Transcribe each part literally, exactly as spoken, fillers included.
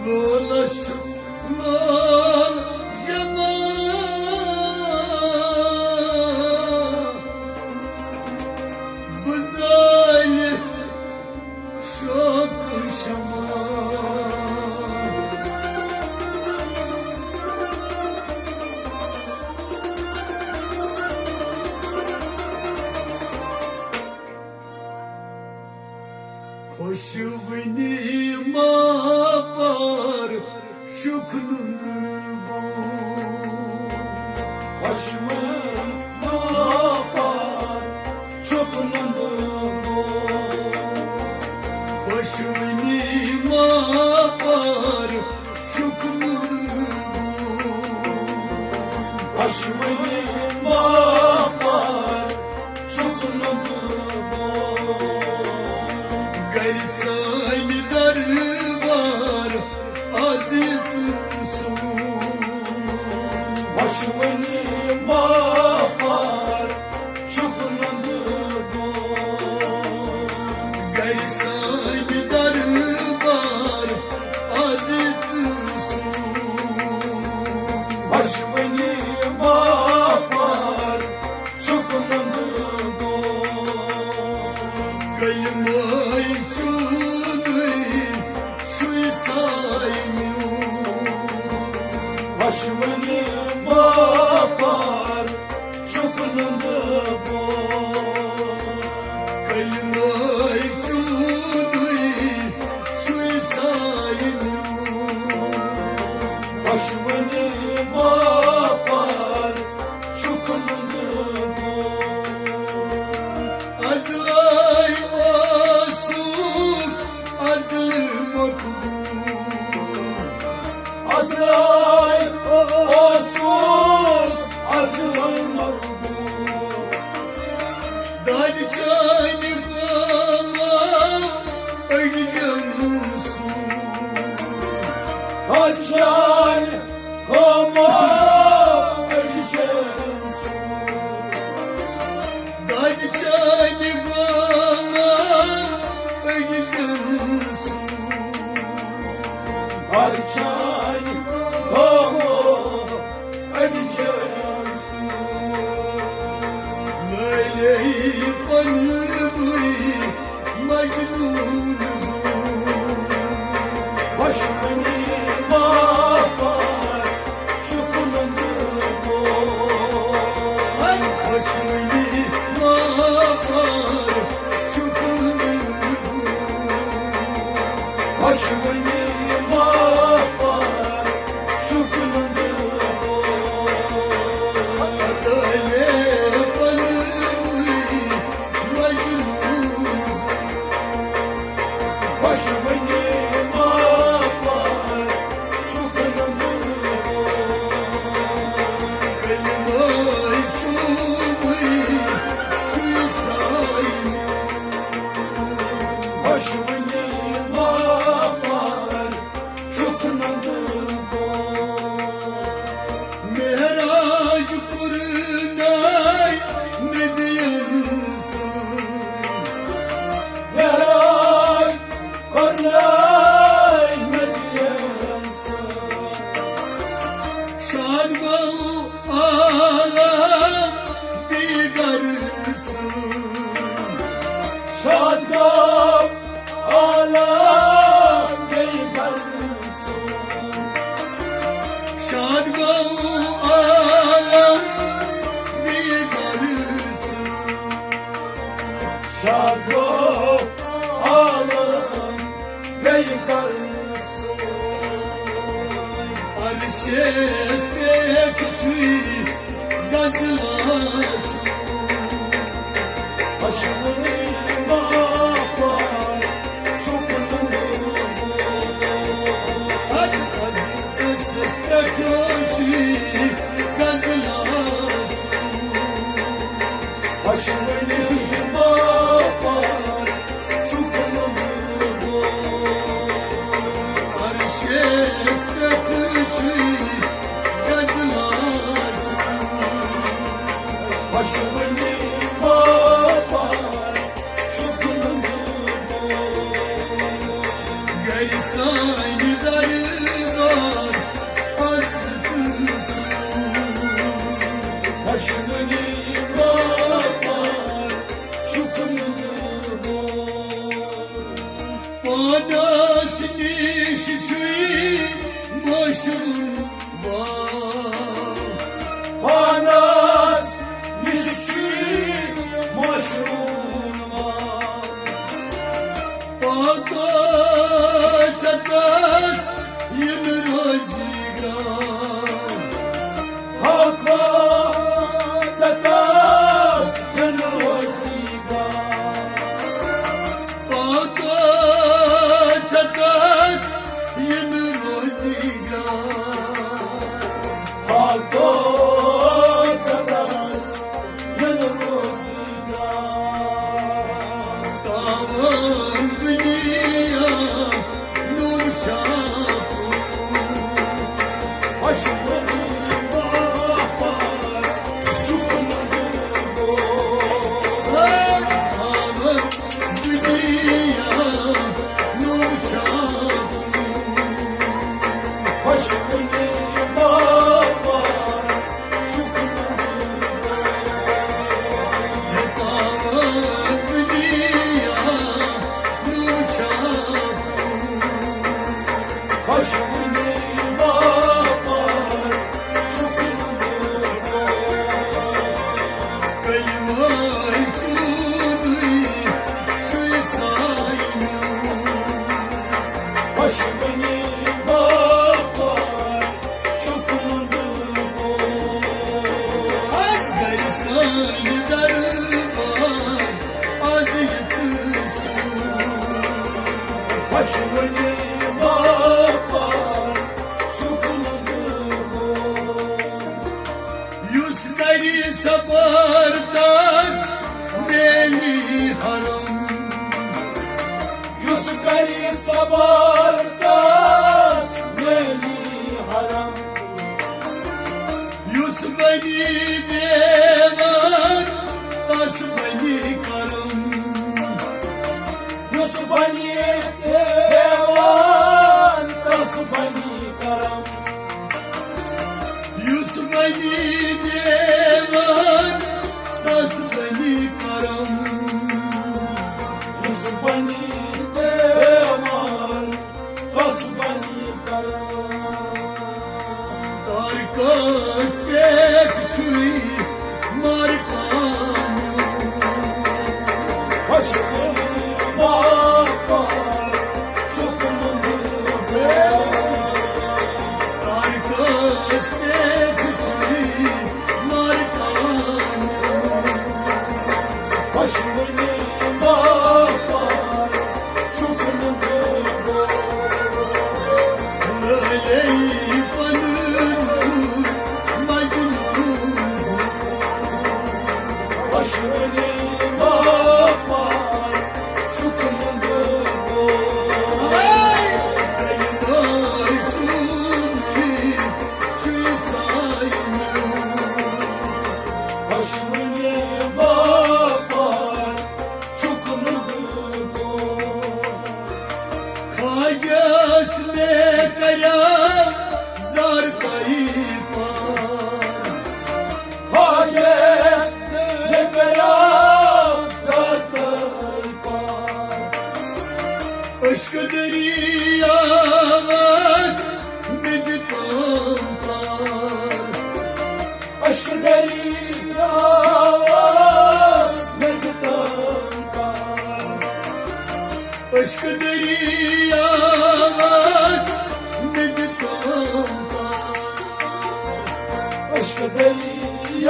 لولس لول جمع بزٲیِتھ شوق شمع۔ خۄشوٕنی ما پار چھُکھ نُنٛدٕ بوٚن۔ خۄشوٕنی ما پار چھُکھ نُنٛدٕ بوٚن۔ خۄشوٕنی ما پار چھُکھ نُنٛدٕ بوٚن۔ خۄشوٕنی ما پار چھُکھ نہٕ بوٚن۔ گرِ سانہِ دربار از تہٕ سون۔ خۄشوٕنی ما پار چھُکھ نہٕ بوٚن۔ گرِ سانہِ دربار از تہٕ سون۔ خۄشوٕنی ما پار چھُکھ نہٕ بوٚن۔ کلمَے چونُے چھُے ساے میون۔ خۄشوٕنی ما پار چھُکھ نہٕ بوٚن۔ کلمَے چونُے چھُے ساے میون۔ خۄشوٕنی ما پار چھُکھ نہٕ بوٚن۔ ازلے اوسُکھ ازلہٕ مقبوٗل۔ ازلے اوسُکھ ازلہٕ مقبوٗل۔ دادِ چانہِ غمہٕ أڈجن سوٗن۔ دادِ چانہِ غمہٕ أڈجن سوٗن۔ دادِ چانہِ غمہٕ أڈجن سوٗن۔ دادِ چانہِ غمہٕ أڈجن سوٗن۔ لٲلے پنہٕ بٕے مجنون زون۔ خۄشوٕنی ما پار چھُکھ نہٕ بوٚن۔ خۄشوٕنی ما پار چھُکھ نہٕ بوٚن۔ خۄشوٕنی ما پار چھُکھ نہٕ بوٚن۔ لٲلے پنہٕ بٕے مجنون زون۔ خۄشوٕنی ما پار چھُکھ نہٕ بوٚن۔ کلمَے چونُے چھُے ساے میون۔ خۄشوٕنی ما پار چھُکھ نہٕ بوٚن۔ معراج کوٚرنَے نبیَن سۭتۍ۔ معراج کوٚرنَے نبیَن سۭتۍ۔ شاد گوٚو عالم بیٚیہِ گرٕ سۭتۍ۔ شاد گوٚو عالم بیٚیہِ گرٕ سۭتۍ۔ شاد گوٚو عالم بیٚیہِ گرٕ سۭتۍ۔ شاد گوٚو عالم بیٚیہِ گرٕ سۭتۍ۔ عرشس پٮ۪ٹھ چھُے غزلہ چون۔ خۄشوٕنی ما پار چھُکھ نہٕ بوٚن۔ عرشس پٮ۪ٹھ چھُے غزلہ چون۔ خۄشوٕنی ما پار چھُکھ نہٕ بوٚن۔ عرشس پٮ۪ٹھ چھُے غزلہ چون۔ خۄشوٕنی ما پار چھُکھ نہٕ بوٚن۔ گرِ سانہِ درٕ پانس نِش چھُے مشروٗم وان۔ پانس نِش چھُے مشروٗم وان۔ پاکو ژےٚ تس یِم روزی گرٛام۔ پاکو ژےٚ تس یِم روزی گرٛام۔ پاکو ژےٚ تس یِم روزی گرٛام۔ پاکو ژےٚ تس یِم روزی گرٛام۔ تاوان دُنیا نوٚو چھاپُن۔ خۄشوٕنی باپار چھُکھ نہٕ گوٚو۔ تاوان دُنیا نوٚو چھاپُن۔ خۄشوٕنی باپار چھُکھ نہٕ گوٚو۔ تاوان دُنیا نوٚو چھاپُن۔ خۄشوٕنی باپار چھُکھ نہٕ گوٚو۔ کلمہٕ چونُے چھُے سایہِ میون۔ خۄشوٕنی باپار چھُکھ نہٕ گوٚو۔ از گرِ سانہِ دربار، از یہِ قصوٗر۔ خۄشوٕنی باپار چھُکھ نہٕ گوٚو۔ یُس کرِ صبر تس میلی حرم۔ یُس کرِ صبر تس میلی حرم۔ یُس بنی دیوان تس بنی کرم۔ یُس بنی دیوان تس بنی کرم۔ یُس بنی دیوان تس بنی کرم۔ یُس بنی دیوان تس بنی کرم۔ تارکس پٮ۪ٹھ چھُے مارکان۔ خۄشوٕنی باپار چھُکھ نہٕ گوٚو۔ تارکس پٮ۪ٹھ چھُے مارکان۔ خۄشوٕنی باپار چھُکھ نہٕ گوٚو۔ لٲلے پنُن مجنون۔ خۄشوٕنی باپار چھُکھ نہٕ گوٚو۔ خۄشوٕنی باپار چھُکھ نہٕ گوٚو۔ خواجس مےٚ کریو زار تۄہہِ پار۔ خواجس مےٚ کریو زار تۄہہِ پار۔ عشق دریاوس مےٚ دِ تام پار۔ عشق دریاوس مےٚ دِ تام پار۔ عشق دریاوس مےٚ دِ تام پار۔ عشق دریاوس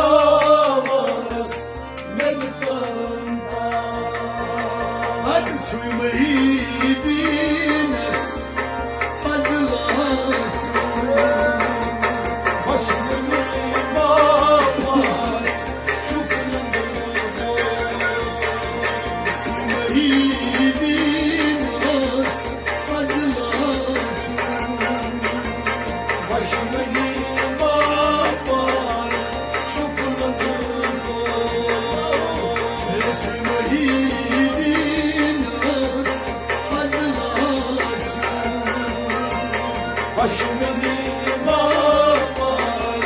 مےٚ دِ تام پار۔ اَتھ چھُے محی الدینس فضلہ چھُ۔ خۄشوٕنی باپار چھُکھ نہٕ گوٚو۔ چھُے محی الدینس فضلہ چھُ۔ خۄشوٕنی باپار چھُکھ نہٕ گوٚو۔ ہے چھُے محی الدینس فضلہ چھُ۔ خۄشوٕنی باپار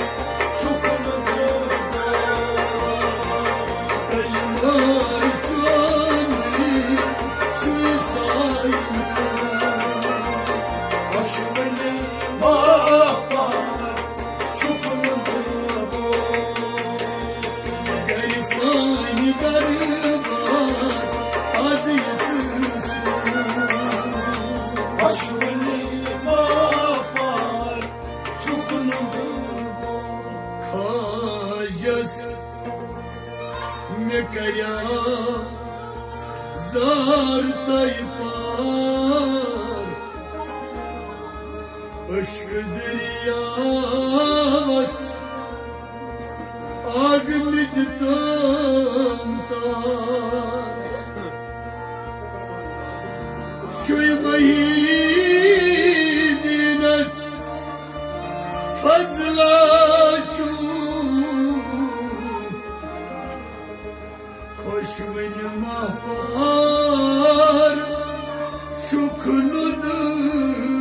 چھُکھ نہٕ گوٚو۔ کلمہٕ چونُے چھُے سایہِ میون۔ خۄشوٕنۍ باپار چھُکھ نہٕ بہٕ۔ خواجس مےٚ کریاو زار تۄہہِ پار۔ عشق دریاوس آگمٕتۍ تام تار۔ شُے محی الدینس فضلہ چھُ۔ خۄشوٕنۍ ماہپار چھُکھ نہٕ دٲر۔